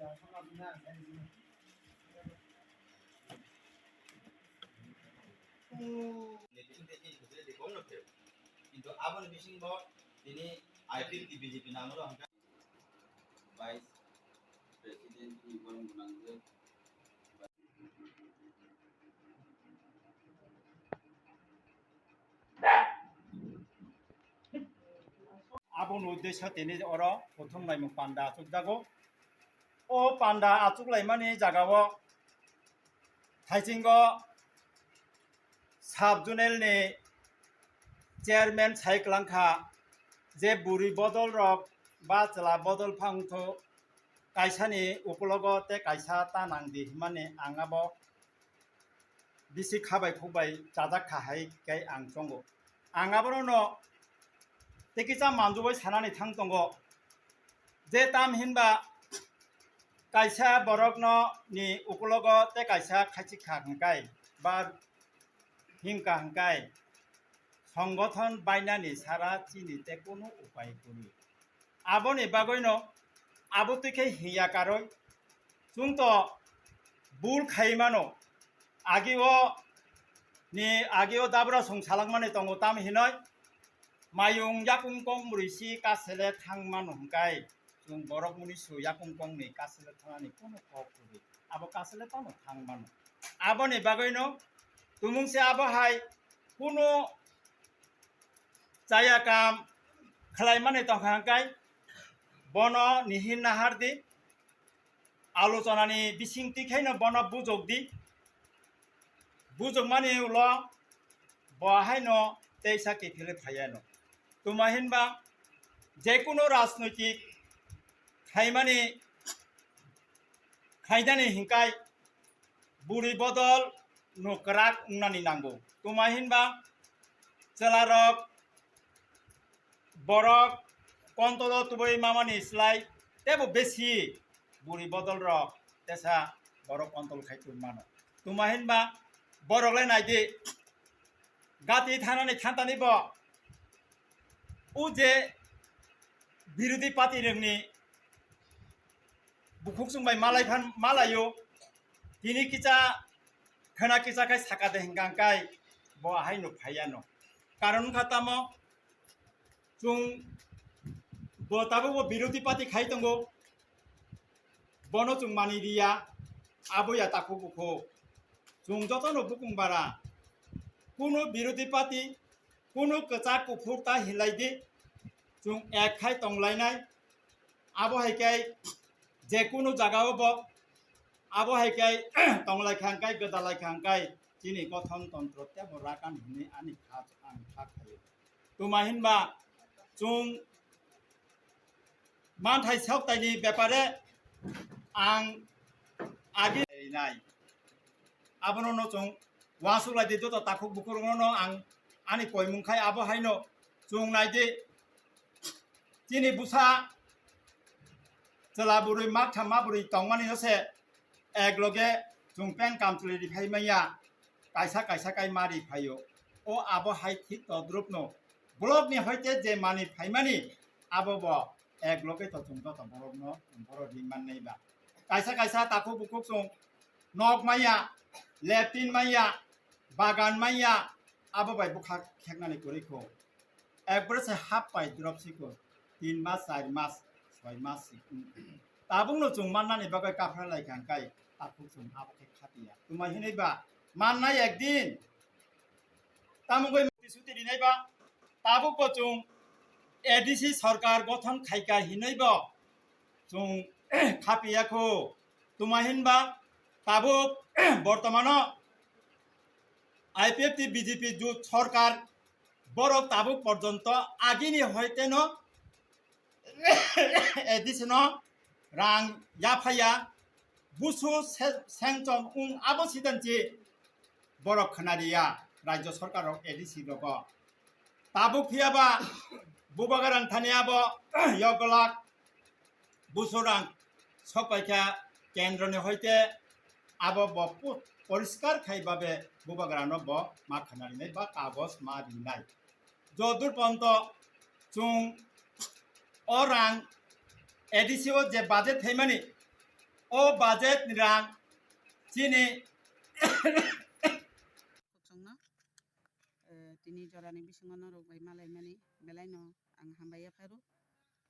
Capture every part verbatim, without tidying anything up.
Kintu aboni bisingo tini I P F T B J P nangro hwnka Vice President ni borok gwnang je. Aboni uddesyo tini oro kuthum laimung panda achukjago. O panda achuklaimani jagao thaisingo sub zonal ni chairman sai kwlangkha je bwrwi bodol rok ba chwla bodol phangtho kaisani ukulogo tei kaisa ta nangdi hwnmani ang abo bisi kha bai khuk bai chajak kha hai khe ang chongo. Ang abono no tei kisa manjugwi sanani thang tongo je tam hinba kaisa borokno ni ukulogo tei kaisa khaichik kha hwnkai ba himka hwnkai songgothon bainani sara chini tei kunu upai kwrwi. Aboni bagwino abo twi khe hiya karwi chwng to bul khai mano. Agi o ni agi o dabra song salak mani tongo tam hinoi mayung yakung kong bwrwi si kasele thang mano hwnkai chwng borok muni su yakung kong ni kasele thanani kunu kok kwrwi abo kasele tamo thang mano. Aboni bagwino tumung se abo hai kunu chaya kam khlaimani tongkha hwnkhe bono nihin nahar di, alochonani bising twi khaino bono bujok di, bujokmani ulo bo haino teisa kiphilwi phaiano. Tuma hinba jekunu rajnoitik khaimani khainani hinkai bwrwi bodol no kwrak wngnani nango. Tuma hinba chwlarok borok kontolo tubui mamani slai tebo besi bwrwi bodol rok tesa borok kontol khai tong mano. Tuma hinba borok le naidi gati thanani thantani bo o je birodhi party rokni bukhuk chwng bai malai phan malaio tini kisa khwna kisa khai saka de hwnkha hwnkhe bo ahai no phaiya no. Karon wngkha tamo chwng bo tabuk bo birodhi party khai tongo, bono chwng mani riya, abo ya takhuk bukhuk. Chwng jotono bukung bara, kuno birodhi party, kuno kwchak kuphur ta hinlai di, chwng ek khai tonglainai. Abo hai khe je kuno jagao bo abo hai khe tonglai kha hwnkhe, gwdalai kha hwnkhe chini gothon tontro tebo rakan hinwi ani kha, ang kha khaio. Tuma hinba chwng manthai soktaini bepare ang agi rinai. Abono no chwng uansuk lai di joto takhuk bukhuk rokno no ang ani koimung khai abo haino chwng nai di. Chini bwsa chwla bwrwi maktham ma bwrwi tongmani no se ek loge chwng pen kamchwlwi ri phai manya, kaisa kaisa kai ma ri phaio. O abo hai thik todrupno block ni hoite je mani phaimani abo bo ek loge to chwng joto borokno borok ri mannai ba. Kaisa kaisa takhuk bukhuk chwng nok maya, leptin maya, bagan maya, abo bai bwkha kheknani kwrwi kho. Ekbare se hap pai drop si kho, tin mas, char mas, soi mas si. Tabukno chwng mannani bagwi kaphra lai kha hwnkhe takhuk chwng abo khe khatiya. Tuma hinwi ba mannai ekdin. Tamo wngwi muti suti rinai ba tabukbo chwng A D C sorkar gothon khaika hinwi bo chwng khapiya kho. Tuma hinba tabuk bortomano I P F T B J P jut sorkar borok tabuk porjonto agini hoiteno A D C no rang yaphaya, busu se-, sengchom wng abo sidanchi borok khwnariya rajyo sorkar rok A D C rogo. Tabuk phiyaba bubagra thani abo yogolak busu rang sokpaikha kendroni hoite abo bo pu-, poriskar khai babe bubagrano bo ma khwnarinai ba kagos ma rinai. Jodur ponto chwng o rang A D C o je budget thaimani o budget ni rang chini Khokchangno, eh, tini jorani bisingo norok bai malaimani belaino ang hambai ya pharo.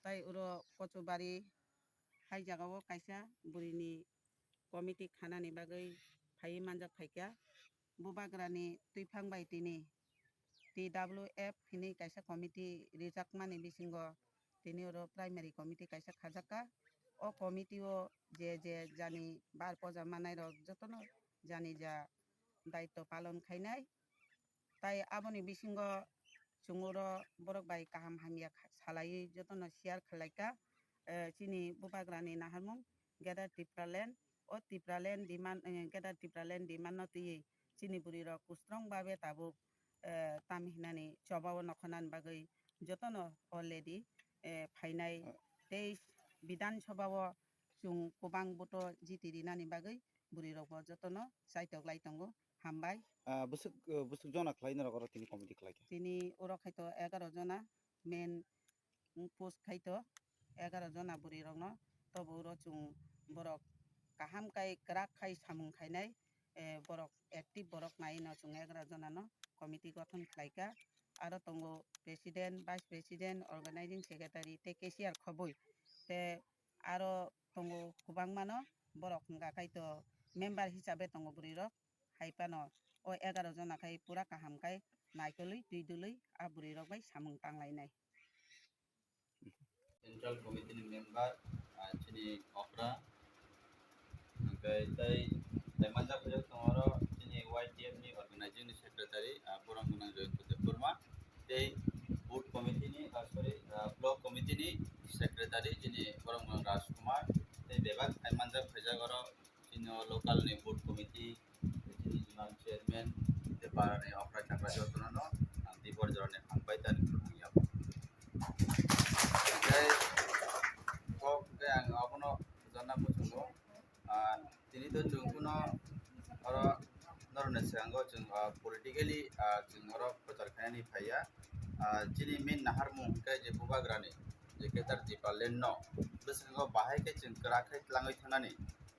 Tai oro Kochubari hai jagao kaisa burini committee khanani bagwi phaiwi manjak phaikha. Bubagrani twiphang bai tini T W F hinwi kaisa committee rijakmani bisingo tini oro primary committee kaisa khajakha. O committee o je je jani bar poja manai rok jotono jani ja daitw palon khainai. Tai aboni bisingo chwng oro borok bai kaham hamya kha-, salaiwi jotono share khlaikha. Eh, chini bubagrani naharmung Greater Tipraland, o Tipraland demand, eh, Greater Tipraland demand no twiwi chini bwrwi rok kustrong babe tabuk, eh, tam hinani chobao nokhonani bagwi jotono already, eh, phainai tei Bidhan Sabha o chwng kwbang vote o jiti rinani bagwi bwrwi rok bo jotono chaitok lai tongo. Hambai. Ah, bwswk, eh, bwswk jona khlai norok oro tini committee khlai kha? Tini oro khai to egaroh jona main, mm, post khai to egaroh jona bwrwi rokno tobo oro chwng borok kaham kai kwrak khai samung khainai, eh, borok active borok nai no chwng egaroh jona no committee gothon khlai kha. Aro tongo president, vice president, organizing secretary tei cashier khobwi tei aro tongo kwbangma no borok wngkha khai to member hisabe tongo bwrwi rok. Hai phano o egaroh jona khai pura kaham khai naikolwi twi dwlwi a bwrwi rok bai samung tang lainai. Central Committee ni member, ah, chini okra, hwnkhe tei, tei manjak phaijago tongo oro chini Y T F ni organizing ni secretary, ah, borok gwnang Jayanta Debbarma, tei booth committee ni, ah, sorry, ah, block committee ni secretary chini borok gwnang Raj Kumar, tei bebak hai manjak phaijago oro chini o local ni booth committee, chini zonal chairman, tei para ni okra chakra jotono no ang tei bor jora ni hambai tani phunukya. Tei kok tei ang abono jana muchungo, ah, tini to chwng kuno oro noroni swngo chwng, ah, politically, ah, chwng oro prochar khainani phaiya. Ah, chini main naharmung hwnkhe je bubagrani je Greater Tipraland no bwskango bahai khe chwng kwrak khe twlangwi thangnani.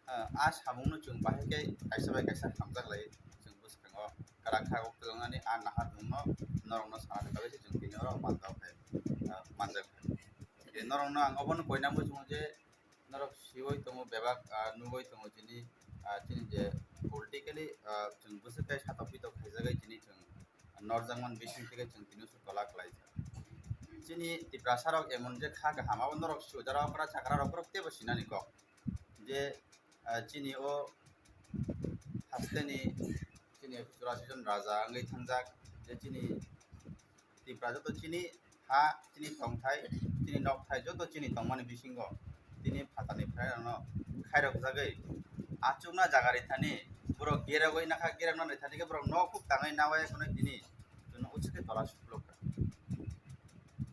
Ah, a samungno chwng bahai khe kaisa bai kaisa hamjak lai, chwng bwskango kwrak kha o kwlwngani a naharmungno norokno sana thangwi se chwng tini oro manjak khe, ah, manjak khe. Je norokno ang obono koina muchungo je norok siwi tongo bebak, ah, nugwi tongo chini, ah, chini je politically, ah, chwng bwswk khe satok pitok khaijagwi chini chwng norjakmani bising theke chwng tini se tola khlaijak. Chini Tiprasa rok emon je kha kaham abo norok sujaro okra chakra rok borok teibo sinani kok. Je, ah, chini o hasteni chini churashi jon raja wngwi thangjak, je chini Tipra joto chini ha, chini tongthai, chini nokthai joto chini tongmani bisingo tini phatarni phairokno khairokjagwi achukna jaga rithani borok gerogwi nakha, gerokna rithani khe borok nok kuk tangwi nawi khwnwi tini chwngno uansukhe tola suklok kha.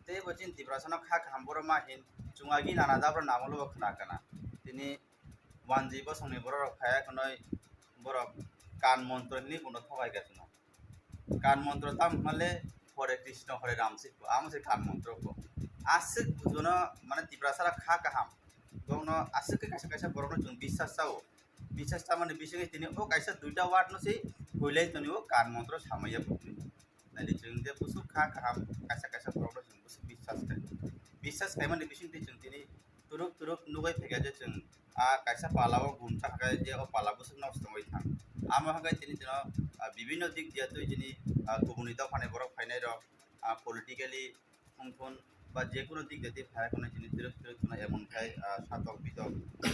Teibo chini Tiprasano kha kaham borok ma hin chwng agi nana jabra nangmano bo khna kana. Tini wanji bosongni borok rok phaiya khwnwi borok kan montro hinwi bono thokai kha chwngno. Kan montro tamo hwnle Hore Krishna Hore Ram se pho, amo se kan montro pho. Aswk jono mane Tiprasa rok kha kaham. Bono aswk khe kaisa kaisa borokno chwng biswas chao. Biswas chamani bisingwi tini o kaisa duita word no se huilai toni o kan montro samaya bo. Naidi chwng je bwswk kha kaham kaisa kaisa borokno chwng bwswk biswas khai. Biswas khaimani bisingtwi chwng tini turuk turuk nugwi phaikha je chwng a kaisa pala o gumsa kha khe je o pala bwswk nosto wngwi thang. Amo hwnkhe tini chwngno, ah, bibinno dik diya twi chini, ah, kubuni dophani borok phainai rok, ah, politically thung thun ba je kunu dik diya twi phai khwnwi chini twrwk twrwk khwno emon khai, ah, satok bitok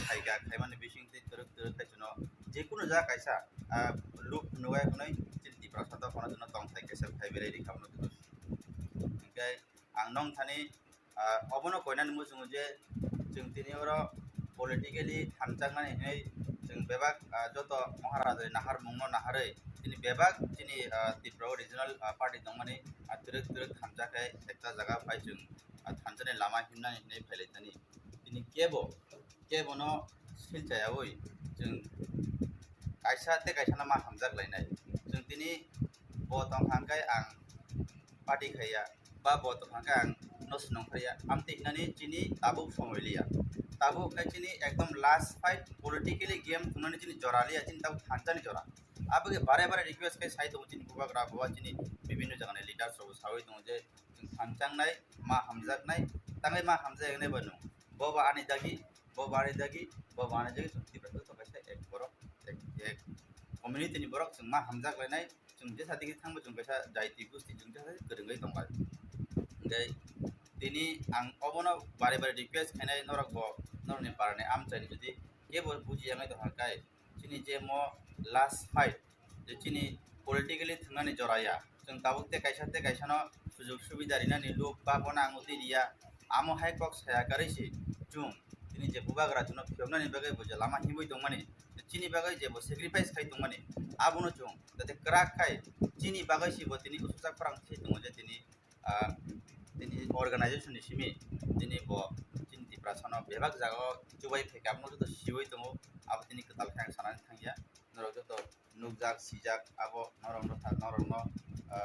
khaikha, khaimani bisingtwi twrwk twrwk khai chwngno je kunu jaga kaisa, ah, luk nugwi khwnwi chini Tiprasa dophano chwngno tongthai kaisa khai berai rikha hwnwi. Hwnkhe ang nong thani, ah, obono koinani muchungo je chwng tini oro politically thanjaknani hinwi chwng bebak, ah, joto Maharajani naharmungno naharwi chini bebak chini, ah, Tripura o regional, ah, party tongmani, ah, twrwk twrwk thansa khe ekta jaga phai chwng, ah, thansani lama himnani hinwi phailai thani. Tini kebo, kebono silchayaui chwng kaisa tei kaisano ma hamjak lainai. Chwng tini bo tongkha hwnkhe ang party khaiya, ba bo tongkha hwnkhe ang no swnong khaya. Amtwi hinani chini tabuk somoi liya. Tabuk khe chini ekdom last fight, politically game thungnani chini jora liya, chini tabuk thansa ni jora. Aboni bare bare request khe sai tongo chini bubagra, buba chini bibhinno jagani leaders rok sawi tongo je chwng thansa wngnai, ma hamjaknai, tangwi ma hamjaknai ba nwng. Bo ba ani dagi, bo ba ani dagi, bo ba ani dagi, chwng Tiprasa to kaisa ek borok, ek, ek community ni borok chwng ma hamjaklainai, chwng jesa digi thangbo chwng kaisa jaiti gusti chwng jesa kwrwngwi tonglai. Hwnkhe tini ang obono bare bare request khainai norok bo, norokni parani amchaini jodi kebo buji yangwi tongkha khe, chini je mo last fight, je chini politically thwngnani jora ya, chwng tabuk tei kaisa tei kaisano sujug subida rinani luk ba bono ang utwi riya, amo hai kok saya karwi se chwng tini je bubagra chwngno phiyoknani bagwi bo je lama himwi tongmani, chini bagwi je bo sacrifice khai tongmani, abono chwng jate kwrak khai chini bagwi se bo tini usukjak phrang thwi tongo je tini, ah, tini organization ni simi tini bo chini Tiprasano bebak jagao chubai phaikha, abono joto siwi tongo, abo tini kwtal khe ang sanani thangya. Norok joto nukjak, sijak, abo norokno tha-, norokno, ah,